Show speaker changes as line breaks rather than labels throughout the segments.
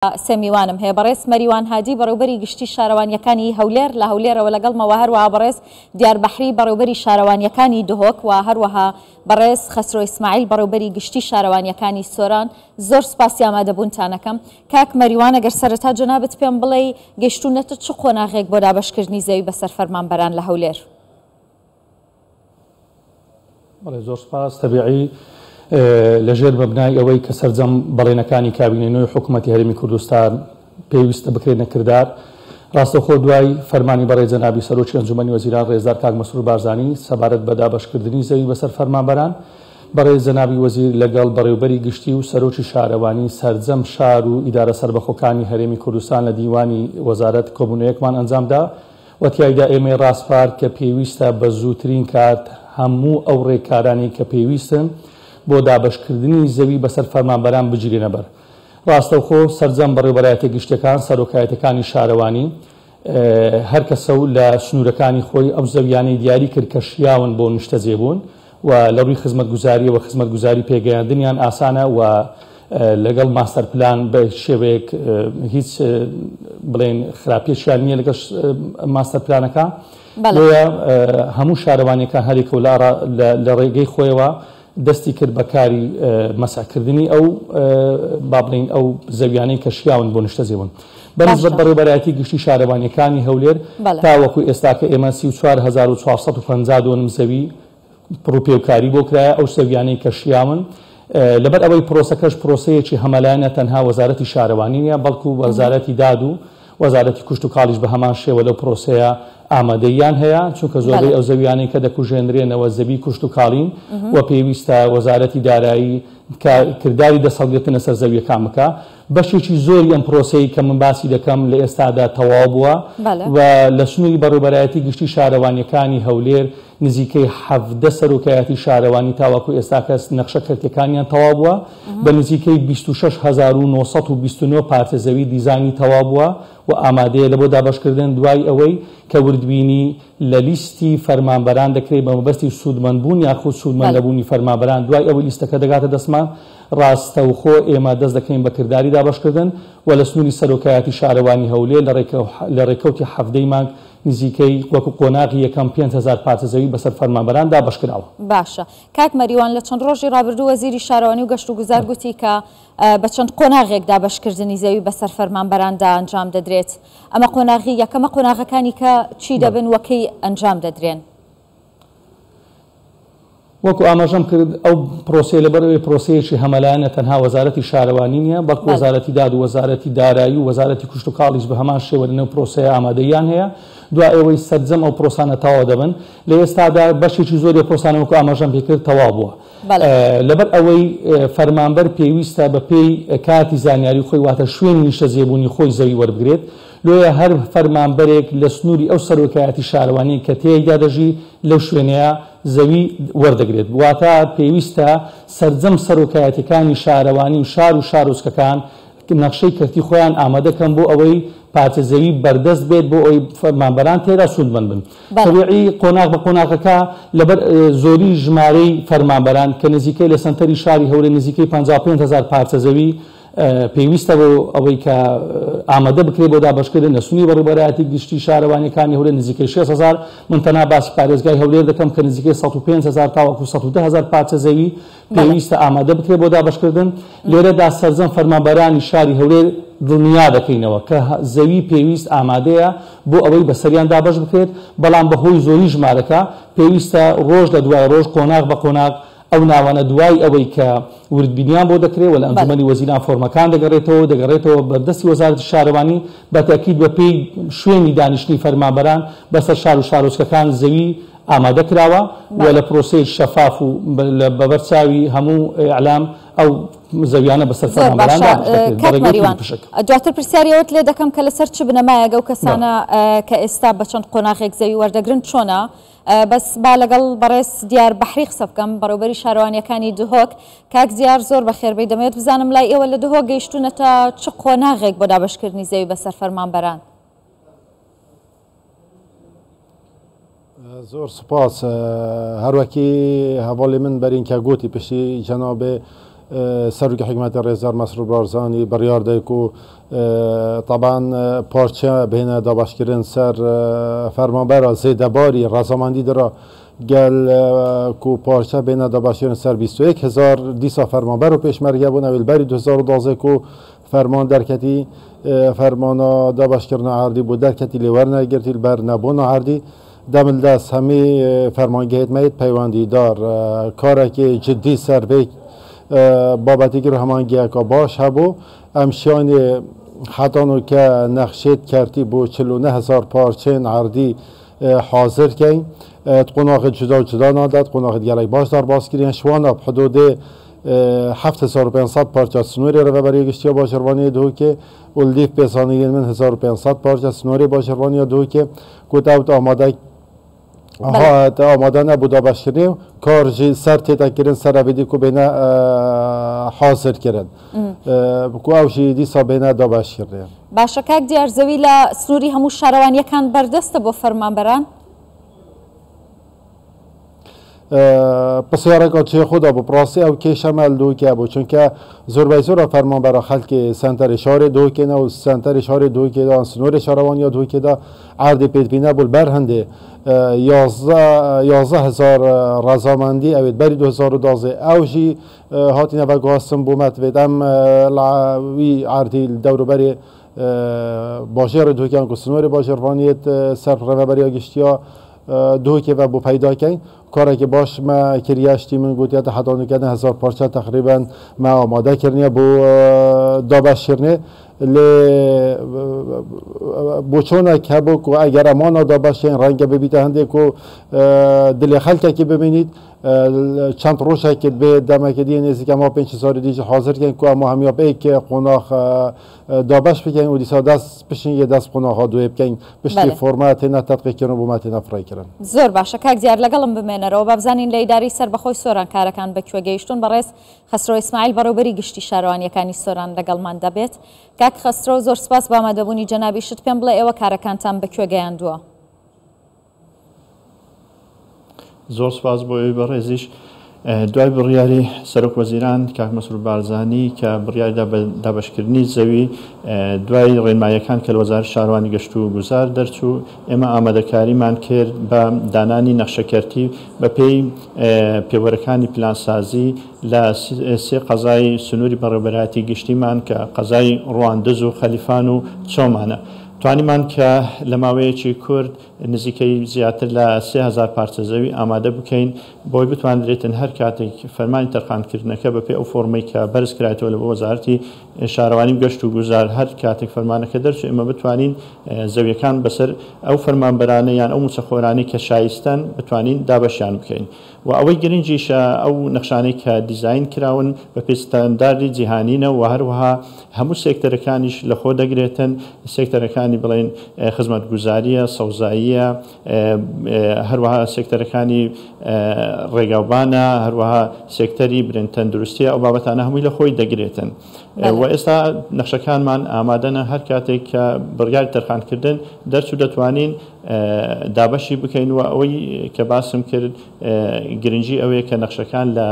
سێ میوانم هەیە، بەڕێز مەریوان هادی بەڕێوبەری گشتی شارەوانییەکانی هەولێر لە هەولێرەوە لەگەڵمەوە، هەروەها بەڕێز دیار بەحری بەڕێوبەری شارەوانییەکانی دهۆک و هەروەها بەڕێز خەسرۆ ئیسماعیل بەڕێوبەری گشتی شارەوانییەکانی سۆران. زۆر سوپاسی ئامادەبوونتان ئەکەم. کاک مەریوان ئەگەر سەرەتا جەنابت پێم بڵێی گەیشتوونەتە چ قۆناغێک بۆ دابەشکردنی زەوی بەسەر فەرمانبەران لە هەولێر؟
بەڵێ زۆر سوپاس. تەبیعی لە ژێر مەبنای ئەوەی کە سەرجەم بەڵێنەکانی کابینەی نوێی حکوومەتی هەرێمی کوردستان پێویستە بکرێنە کردار، ڕاستەوخۆ دوای فەرمانی بەڕێز جەنابی سەرۆکی ئەنجوومەنی وەزیران ڕێزدار کاک مەسرور بارزانی سەبارەت بە دابەشکردنی زەوی بەسەر فەرمانبەران، بەڕێز جەنابی وەزیر لەگەڵ بەڕێوبەری گشتی و سەرۆکی شارەوانی سەرجەم شار و ئیدارە سەربەخۆکانی هەرێمی کوردستان لە دیوانی وەزارەت کۆبوونەوەیەکمان ئەنجامدا و تیایدا ئێمەی ڕاسپارد کە پێویستە بە زووترین کات هەموو ئەو ڕێکارانەی کە پێویستن بۆ دابەشکردنی زەوی بەسەر فەرمانبەران بگیرێنە بەر. ڕاستەوخۆ سەرجەم بەڕێوبەرایەتیە گشتیەکان، سەرۆکایەتیەکانی شارەوانی، هەر کەسە و لە سنوورەکانی خۆی ئەو زەویانەی دیاری کرد کە شیاون بۆ نیشتەجێبوون و لە ڕووی خزمەتگوزارییەوە خزمەتگوزاری پێگەیاندنیان ئاسانە و لەگەڵ ماستەر پلان بە هیچ شێوەیەک هیچ بڵێن خراپیەکیان نییە لەگەڵ ماستەر پلانەکە. بۆیە هەموو شارەوانیەکان هەریەکە و لە ڕێگەی خۆیەوە دەستی کرد بە کاری مەسحکردنی ئەو با بڵێین ئەو زەویانەی کە شیاون بۆ نیشتەجێبوون. بە نیسبەت بەڕێوەبەرایەتی گشتی شارەوانییەکانی هەولێر تاوەکو ئێستاکە ئێمە 34450 دۆنم زەوی ڕووپێوکاری بۆ کرایە، ئەو زەویانەی کە شیاون لەبەر ئەوەی پرۆسەکەش پرۆسەیەکی هەمەلایەنە تەنها وەزارەتی شارەوانی نییە بەڵکو وەزارەتی داد و وەزارەتی کشتوکاڵیش بە هەمان شێوە لەو پرۆسەیە ئامادەییان هەیە، چونکە زۆربەی ئەو زەویانەی کە دەکوژێنرێنەوە زەوی کشتوکاڵین و پێویستە وەزارەتی دارایی کرداری دەستهەڵگرتن لەسەر زەوییەکان بکا. بەشێکی زۆری ئەم پرۆسەی کە من باسی دەکەم لە ئێستادا تەواو بووە و لە سنووری بەڕێوەبەرایەتی گشتی شارەوانییەکانی هەولێر نزیکەی 17 سەرۆکایەتی شارەوانی تاوەکو ئێستا کەس نەخشە کەرتیەکانیان تەواو بووە، بە نزیکەی 26929 پارچە زەوی دیزاینی تەواو بووە و ئامادەیە لە بۆ دابەشکردن دوای ئەوەی کە وردبینی لە لیستی فەرمانبەران دەکرێت بە مەبەستی سوودمەندبوون یاخود سوودمەند نەبوونی فەرمانبەران دوای ئەوەی لیستەکە دەگاتە دەستمان ڕاستەوخۆ ئێمە دەست دەکەین بە کرداری دابەشکردن و لە سنووری سەرۆکایەتی شارەوانی هەولێر لە ڕێکەوتی 17 ی مانگ نزیکەی وەکو قۆناغی یەکەم 5000 پارچە زەوی بەسەر فەرمانبەران دابەشکراوە.
باشە کاک مەریوان لە چەند ڕۆژی ڕابردوو وەزیری شارەوانی و گەشتوگوزار گوتی کە بە چەند قۆناغێک دابەشکردنی زەوی بەسەر فەرمانبەراندا ئەنجام دەدرێت، ئەمە قۆناغی یەکەمە، قۆناغەکانی کە چی دەبن و کەی ئەنجام دەدرێن؟
وەکو ئاماژەم کرد ئەو پرۆسەیە لەبەرئەوەی پرۆسەیەکی هەمەلایەنە تەنها وەزارەتی شارەوانی نییە، بەڵکو وەزارەتی داد و وەزارەتی دارایی و وەزارەتی کشتوکاڵیش بە هەمان شێوە لەنێو پرۆسەیە ئامادەییان هەیە، دوای ئەوەی سەرجەم ئەو پرۆسانە تەواو دەبن، لە ئێستادا بەشێکی زۆری ئەو پرۆسانە وەکو ئاماژەم پێکرد تەواو بووە. لەبەر ئەوەی فەرمانبەر پێویستە بە پێی کارتی زانیاری خۆی واتە شوێنی نیشتەجێبوونی خۆی زەوی وەربگرێت، لۆیە هەر فەرمانبەرێک لە سنووری ئەو سەرۆکایەتی شارەوانی کە تێیدا دەژی لەو شوێنەیە زەوی وەردەگرێت، واتە پێویستە سەرجەم سەرۆکایەتیەکانی شارەوانی و شار و شارۆچکەکان نەخشەی کەرتی خۆیان ئامادە کەن بۆ ئەوەی پارچە زەوی بەردەست بێت بۆ ئەوەی فەرمانبەران تێدا سوودمەند بن. تەبیعی قۆناغ بە قۆناغەکە لەبەر زۆری ژمارەی فەرمانبەران کە نزیکەی لە سەنتەری شاری هەولێر نزیکەی 55 هەزار پارچە زەوی پێویستە بۆ ئەوەی کە ئامادە بکرێت بۆ دابەشکردن لە سنووری بەڕێوەبەرایەتی گشتی شارەوانیەکانی هەولێر نزیکەی 6 هەزار، من تەنها باسی پارێزگای هەولێر دەکەم کە نزیکەی 105 هەزار تاوەکو 110 هەزار پارچە زەوی پێویستە ئامادە بکرێت بۆ دابەشکردن، لێرەدا سەرجەم فەرمانبەرانی شاری هەولێر دڵنیا دەکەینەوە کە زەوی پێویست ئامادەیە بۆ ئەوەی بەسەریان دابەش بکرێت، بەڵام بەهۆی زۆری ژمارەکە پێویستە ڕۆژ لە دوای ڕۆژ قۆناغ بە قۆناغ ئەو ناوانە دوای ئەوەی کە وردبینیان بۆ دەکرێت و لە ئەنجومەنی وەزیران فۆرمەکان دەگەڕێتەوە و دەگەڕێتەوە بەردەستی وەزارەتی شارەوانی، بە تەئکید بەپێی شوێنی دانیشتنی فەرمانبەران بەسەر شار و شارۆچکەکان زەوی ئامادە کراوە و لە پرۆسەیەکی شەفاف و بە بەر چاوی هەموو ئیعلام ئەو زەویانە بەسەر
زۆر
فەرمانبەران
باشە
دابەش دەکرێت بە
کاک
ڕێگەی
مەریوان
پشک.
دواتر پرسیاری ئەوەت لێ دەکەم کە لەسەر چ بنەمایەک ئەو کەسانە کە ئێستا بە چەند قۆناغێک زەوی وەردەگرن چۆنە؟ بەس با لەگەڵ بەڕێز دیار بەحری قسە بکەم بەڕێوبەری شارەوانیەکانی دهۆک. کاک دیار زۆر بەخێربێی، دەمەوێت بزانم لای ئێوە لە دهۆک گەیشتوونەتە چ قۆناغێک بۆ دابەشکردنی زەوی بەسەر فەرمانبەران؟
زۆر سوپاس. هەروەکی هەڤاڵی من بەرین کە گوتی پشتی جەنابێ سەرۆکی حکومەتی ڕێزدار مەسرور بارزانی بڕیار دای کو تەبعەن پارچە بهێنە دابەشکردن سەر فەرمانبەرا زێدەباری ڕەزامەندی درا گەل کو پارچە بێنە دابەشکردن سەر 21 هزار دیسا فەرمانبەر و پێشمەرگە بوون ئەوێ بەری 2012 کو فەرمان دەرکەتی فەرمانە دابەشکردنا عەردی بۆ دەرکەتی لێ وەرنەگرتی بەر نەبوونا عەردی دەمل دەست هەمی فەرمانگەیت مەیت پەیوەندیدار کارێکی جدی سەر vê بابەتی گر هەمانگیەکە باش هەبوو ئەم شیانی حتانو کە نەخشێت کەرتی بۆ 49 هزار پارچێن عەردی حاضر کەین قۆناغ جدا و جدا نادات قۆناغ گەلێک باش دەرباز کردین شوانە حدود 7500 پارچە سنووری ڕێوەبەری گشتیە باژەروانی دهۆکێ و لیف پێزانیگەن من 1500 پارچە سنووری باژەروانی دهۆکێ گوت ئەوت ئامادە ئامادە نەبوو دابەشکردنی و کار ژی سەر تێدەکردن سەر ئەوێدی کو بێنە حاضر کردن کو ئەو ژی دیسا بێنە دابەشکردن.
باشە کاک دیار زەوی لە سنووری هەموو شارەوانیەکان بەردەستە بۆ فەرمانبەران؟
پرسیارێکا چێ خۆدا بوو پڕاستی ئەو کێشەمە دۆکە بوو چونکە زۆربەی زۆرە فەرمانبەرە خەڵکی سەنتەری شاری دۆکێنە و سەنتەری شاری دۆکێدا سنووری شارەوانیا دۆکێدا عەردی پێدبی نەبوو بەر هەندێ 11000 ڕەزامەندی ئەوێت بەری 2012 ئەو ژی هاتینە بەگواستن بۆ مەتبێت ئەم وی عەردی دەوروبەری باژێڕی دۆکیان کو سنووری باژێڕوانیت سەر ڕێوەبەریە گشتیا دهۆکێ بۆ پەیدا کەین کارێکی باش مە کریاشتی من گوتیاتە حتا هزار پارچە تقریبا ما ئامادە کردنیە بۆ دابەشکردنێ لێ بۆچۆنێک هەبوو و ئەگەر ئەمانە دابەشکەین ڕەنگە ببیتە هەندێک و دلێ خەلکێکی ببینیت چەند ڕۆژێکت بێ دەمێکی دی نزیکە ما 5000 دیژ حاضر کەین کو ئەمە هەمیا بێک قۆناغ دابەش بکەین و دیسا دەست پشینگە دەست قۆناغا دوێ بکەین پشتی فۆرمە تێنە تەتقیکردن بۆ ما تێنە فڕێکردن.
زۆر باشە کاک دیار لەگەڵم بمێنەرەوە با بزانین لە ئیدارەی سەربەخۆی سۆران کارەکان بەکوێ گەیشتوون. بەڕێز خەسرۆ ئیسماعیل بەڕێوبەری گشتی شارەوانیەکانی سۆران لەگەڵمان دەبێت. کاک خەسرۆ زۆر سپاس بۆ ئامادەبوونی جەنابیشت، پێم بڵێ ئێوە کارەکانتان بەکوێ گەیاندووە؟
زۆر سپاس بۆ ئێوەی بەڕێزیش. دوای بڕیاری سەرۆک وەزیران کاک مەسرور بارزانی کە بڕیاریدا بە دابەشکردنی زەوی، دوای ڕێنماییەکان کە لە وەزارەتی شارەوانی گەشت و گوزار دەرچوو، ئێمە ئامادەکاریمان کرد بە دانانی نەخشەکەرتی بەپێی پێوەرەکانی پلانسازی لە سێ قەزای سنووری بەڕێوەبەرایەتی گشتیمان کە قەزای ڕواندز و خەلیفان و چۆمانە. توانیمان کە لە ماوەیەکی کورت نزیکەی زیاتر لە 3000 پارچە زەوی ئامادە بکەین بۆی بتواندرێتن هەر کاتێک فەرمانی تەرخانکردنەکە بەپێی ئەو فۆرمەی کە بەرز کرایەتەوە لە بۆ وەزارەتی شارەوانی و گەشت و گوزار هەر کاتێک فەرمانەکە دەرچوو ئێمە بتوانین زەویەکان بەسەر ئەو فەرمانبەرانە یان ئەو موچەخۆرانەی کە شایستەن بتوانین دابەشیان بکەین. و ئەوەی گرنگیشە ئەو نەخشانەی کە دیزاین کراون بەپێی ستانداردی جیهانینە و هەروەها هەموو سێکتەرەکانیش لەخۆ دەگرێتن، سێکتەرەکانی بڵێین خزمەتگوزارییە، سەوزاییە، هەروەها سێکتەرەکانی ڕێگاوبانە، هەروەها سێکتەری برێن تەندروستیە، ئەو بابەتانە هەمووی لە خۆی دەگرێتن و ئێستا نەخشەکانمان ئامادەنە هەر کاتێک کە بڕیاری تەرخانکردن دەرچوو دەتوانین دابەشی بکەین و ئەوەی کە باسم کرد گرنگی ئەوەیە کە نەخشەکان لە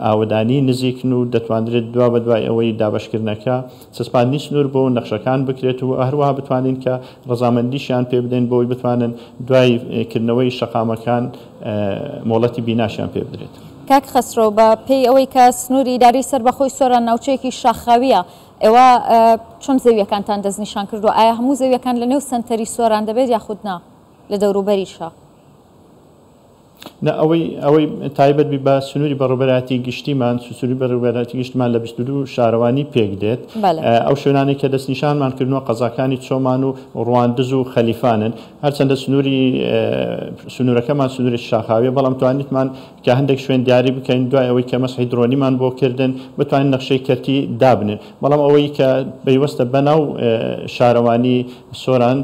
ئاوەدانی نزیکن و دەتواندرێت دوا بە دوای ئەوەی دابەشکردنەکە چەسپاندنی سنوور بۆ نەخشەکان بکرێت و هەروەها بتوانین کە ڕەزامەندیشیان پێ بدەین بۆی بتوانن دوای کردنەوەی شەقامەکان مۆڵەتی بیناشیان پێ بدرێت.
کاک خەسرۆ، بە پێی ئەوەی کە سنووری ئیدارەی سەربەخۆی سۆران ناوچەیەکی شاخاوییە، ئێوە چۆن زەوییەکانتان دەستنیشان کردووە؟ ئایا هەموو زەوییەکان لە نێو سەنتەری سۆران دەبێت یاخود نا لە دەوروبەریشە؟
نا، ئەوەی ئەوەی تایبەت بی بە سنووری بەڕێوەبەرایەتی گشتیمان، سنووری بەڕێوەبەرایەتی گشتیمان لە 22 شارەوانی پێک دێت. ئەو شوێنانەی کە دەستنیشانمان کردووە قەزاکانی چۆمان و ڕواندز و خەلیفانن. هەرچەندە سنووری سنوورەکەمان سنوورێکی شاخاویە، بەڵام توانیتمان کە هەندێک شوێن دیاری بکەین دوای ئەوەی کە مەسحی درۆنیمان بۆ کردن بتوانین نەخشەی کەرتی دابنێن. بەڵام ئەوەی کە پەیوەستە بەناو شارەوانی سۆران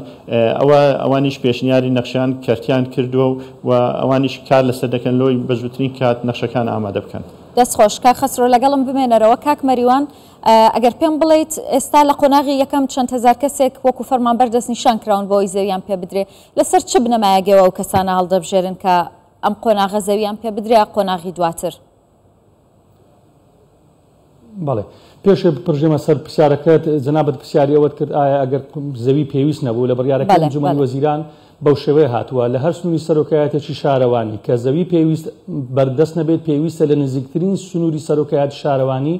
ئەوە ئەوانیش پێشنیاری نەخشەیان کەرتیان کردووە و ئەوانیش کار لەسەر دەکەن لۆی بە زووترین کات نەخشەکان ئامادە بکەن.
دەست خۆش کاک خەسرۆ لەگەڵم بمێنەرەوە. کاک مەریوان ئەگەر پێم بڵێیت ئێستا لە قۆناغی یەکەم چەند هەزار کەسێک وەکو فەرمانبەر دەستنیشان کراون بۆ ئەوەی زەویان پێ بدرێ لەسەر چ بنەمایەک ئێوە ئەو کەسانە هەڵدەبژێرن کە ئەم قۆناغە زەویان پێ بدرێ یا قۆناغی دواتر؟
بەڵێ. پێش پرژێمە سەر پرسیارەکەت، جەنابت پرسیاری ئەوەت کرد ئایا ئەگەر زەوی پێویست نەبوو، لە بڕیارەکەی ئەنجومەنی وەزیران بەو شێوەیە هاتووە، لە هەر سنووری سەرۆکایەتێکی شارەوانی کە زەوی پێویست بەردەست نەبێت پێویستە لە نزیکترین سنووری سەرۆکایەتی شارەوانی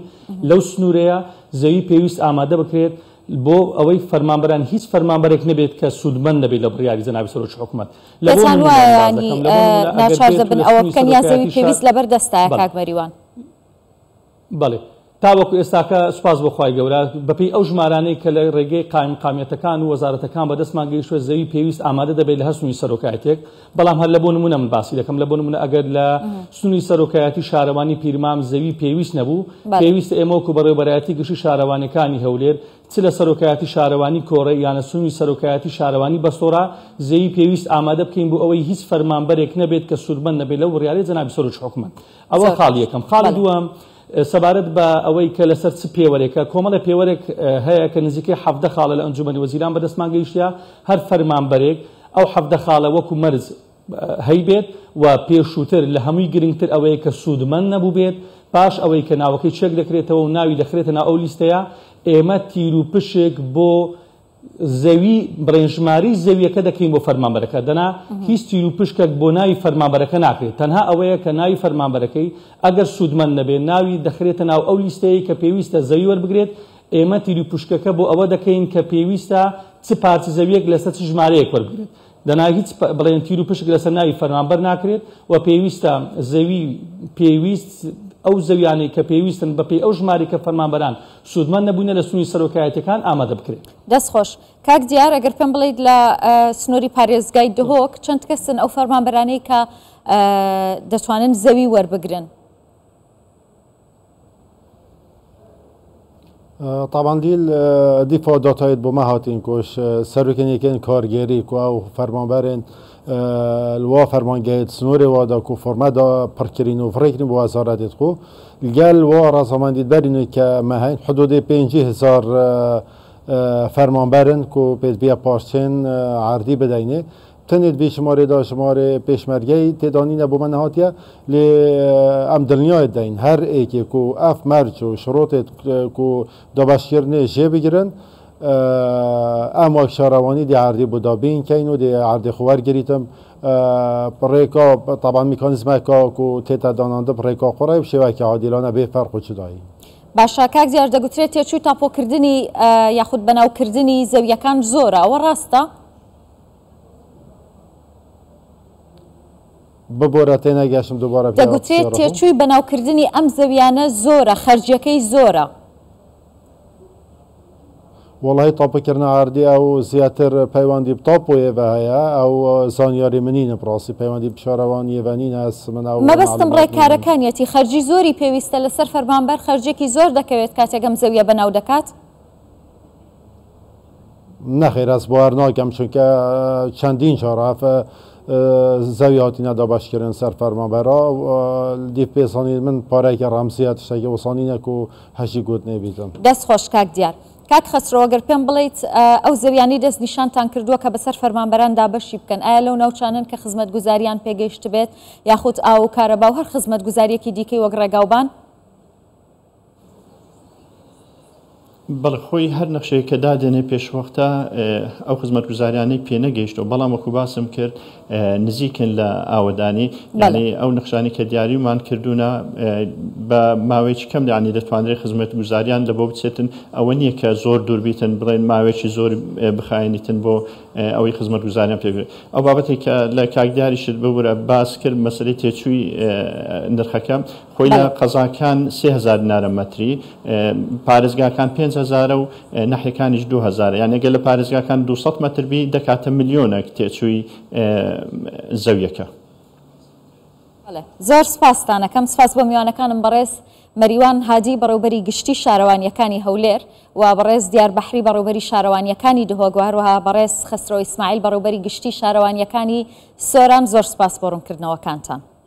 لەو سنوورەیە زەوی پێویست ئامادە بکرێت بۆ ئەوەی فەرمانبەران هیچ فەرمانبەرێک نەبێت کە سوودمەند نەبێت لە بڕیاری جەنابی سەرۆکی حکومەت. لە بۆ
پێتان
نموونە
وایە
باس
یانی
دەکەم، لە بۆ نموونە ئەگەر
ناچار
بێت و
دەبن
لە
ئەوە
سنووری
بکەن یا زەوی
سەرۆکایەتی شار
پێویست لەبەر دەستایە
بەڵێ.
کاک مەریوان؟
بەڵێ تاوەکو ئێستاکە سوپاس بۆ خوای گەورە بەپێی ئەو ژمارانەی کە لە ڕێگەی قایمقامیەتەکان و وەزارەتەکان بەدەستمان گەیشتووە زەوی پێویست ئامادە دەبێت لە هەر سنووری سەرۆکایەتێک بەڵام هەر لە بۆ نمونە من باسی دەکەم لە بۆ نمونە ئەگەر لە سنووری سەرۆکایەتی شارەوانی پیرمام زەوی پێویست نەبوو پێویستە ئێمە وەکو بەڕێوەبەرایەتی گشتی شارەوانیەکانی هەولێر چ لە سەرۆکایەتی شارەوانی کۆڕێ یان لە سنووری سەرۆکایەتی شارەوانی بەستۆرا زەوی پێویست ئامادە بکەین بۆ ئەوەی هیچ فەرمانبەرێک نەبێت کە سوودمەند نەبێت لەو بڕیارەی جەنابی سەرۆکی حکومەت. ئەوە خاڵی یەکەم. خاڵی دووەم، سەبارەت بە ئەوەی کە لەسەر چ پێوەرێکە، کۆمەڵێ پێوەرێک هەیە کە نزیکەی 17 خاڵە لە ئەنجومەنی وەزیران بەدەستمان گەیشتە، هەر فەرمانبەرێک ئەو 17 خاڵە وەکو مەرج هەیبێت و پێشووتر لە هەمووی گرنگتر ئەوەیە کە سوودمەند نەبووبێت، پاش ئەوەی کە ناوەکەی چێک دەکرێتەوە و ناوی دەخرێتە ناو ئەو لیستەیە، ئێمە تیروپشک بۆ زەوی بڵێن ژمارەی زەویەکە دەکەین بۆ فەرمانبەرەکە دەنا هیچ تیر و پشکێک بۆ ناوی فەرمانبەرەکە ناکرێت تەنها ئەوەیە کە ناوی فەرمانبەرەکەی ئەگەر سوودمەند نەبێت ناوی دەخرێتە ناو ئەو لیستەیە کە پێویستە زەوی وەربگرێت ئێمە تیر و پشکەکە بۆ ئەوە دەکەین کە پێویستە چ پارچە زەویەک لەسەر چ ژمارەیەک وەربگرێت دەنا هیچ بڵێن تیر و پشک لەسەر ناوی فەرمانبەر ناکرێت و پێویستە زەوی پێویست ئەو زەویانەی کە پێویستن بەپێی ئەو ژمارەی کە فەرمانبەران سوودمەند نەبووینە لە سنووری سەرۆکایەتیەکان ئامادە بکرێت.
دەست خۆش. کاک دیار ئەگەر پێم بڵێیت لە سنووری پارێزگای دهۆک چەند کەسن ئەو فەرمانبەرانەی کە دەتوانن زەوی وەربگرن؟
طبعا دیل دیفا داتایت بۆ مە هاتین کوش سەرۆکên یەکên کارگێری کو ئەو فەرمانبەرên وا فەرمانگەیت سنوورێ وا دا کو فۆرمە دا پڕکرین و فڕێکرین بۆ وەزارەتێت خو گەل وا ڕەزامەندیت بەرین کە مە هەین حدودێ 50,000 فەرمانبەرن کو پێدبیە پارچێن عەردی بدەینێ تەنێت بێ ژمارێ دا ژمارێ پێشمەرگەی تێدانینە بۆ مە نەهاتیە لێ ئەم دڵنیایت دەین هەر ئێکێک و ئەف مەرج و شرۆتێت کو دابەشکردنێ ژێ بگرن ئەم وەک شارەوانی دێ عەردی بۆ دابین کەین و دێ عەردێ خۆ وەرگریتم ڕێکا تەبعەن میکانیزمەکە کو تێتە داناندب ڕێکا قوڕێ و شێوەکی عادیلانە بێ فەرق و چدایی.
باشە کاک دیار دەگوترێت تێچووی تاپۆکردنی یاخود بەناوکردنی زەوییەکان زۆرە ئەوە ڕاستە؟
ببورە تێنەگەشتم دووبارە پێ
دەگوترێت
قسەی ڕەخۆ.
تێچووی بەناوکردنی ئەم زەویانە زۆرە، خەرجیەکەی زۆرە.
وەڵاهی تاپۆکردنە عەردی ئەو زیاتر پەیوەندی بە تاپۆیەوە هەیە ئەو زانیاری منینە بڕاستی پەیوەندی بە شارەوانیەوە نینە ئەس من ئەو
مەبەستم
مەعلومات نینم.
ڕێکارەکانیەتی خەرجی زۆری پێویستە لەسەر فەرمانبەر خەرجیەکی زۆر دەکەوێت کاتێک ئەم زەویە بەناو دەکات؟
نەخێر ئەس باوەر ناکەم چونکە چەندین جار ئەف زەوی هاتینە دابەشکردن سەر فەرمانبەرا دیف پێزانین من پارەیەکی ڕەمزیە تشتێکی وسانینە کو هەشی گوت نێبیتم.
دەست خۆش کاک دیار. کاک خەسرۆ گەر پێم بڵێیت ئەو زەویانەی دەست نیشانتان کردووە کە بەسەر فەرمانبەران دابەشی بکەن ئایا لەو ناوچانەن کە خزمەتگوزاریان پێگەیشتبێت یاخود ئاو و کارەبا و هەر خزمەتگوزاریەکی دیکەی وەک ڕێگاوبان؟
بەڵێ خۆی هەر نەخشەیەک کە دادەنێ پێشوەختە ئەو خزمەتگوزاریانەی پێنەگەیشتەوە بەڵام وەکو باسم کرد نزیکن لە ئاوەدانی یعنی ئەو نەخشانی کە دیاریمان کردوونە بە ماوەیەکی کەم یعنی دەتوانرێت خزمەتگوزاریان لە بۆ بچێتن ئەوە نییە کە زۆر دووربیتن بڵێن ماوەیەکی زۆر بخایەنیتن بۆ ئەوەی خزمەتگوزاریان پێ ئەو بابەتێک کە لە کاک دیاریشت ببورە باس کرد مەسەلەی تێچووی نرخەکە خۆی لە قەزاکان 3000 دینارە مەتری، پارێزگاکان 5000 و ناحیەکانیش 2000 یان ئەگەر لە پارێزگاکان 200 مەتر بی دەکاتە ملیۆنێک تێچووی زەویەکە.
بەڵێ زۆر سپاستان ئەکەم، سپاس بۆ میوانەکانم بەڕێز مەریوان هادی بەڕێوبەری گشتی شارەوانییەکانی هەولێر و بەڕێز دیار بەحری بەڕێوبەری شارەوانییەکانی دهۆک و هەروەها بەڕێز خەسرەو ئیسماعیل بەڕێوبەری گشتی شارەوانییەکانی سۆران زۆر سپاس بۆ ڕوونکردنەوەکانتان.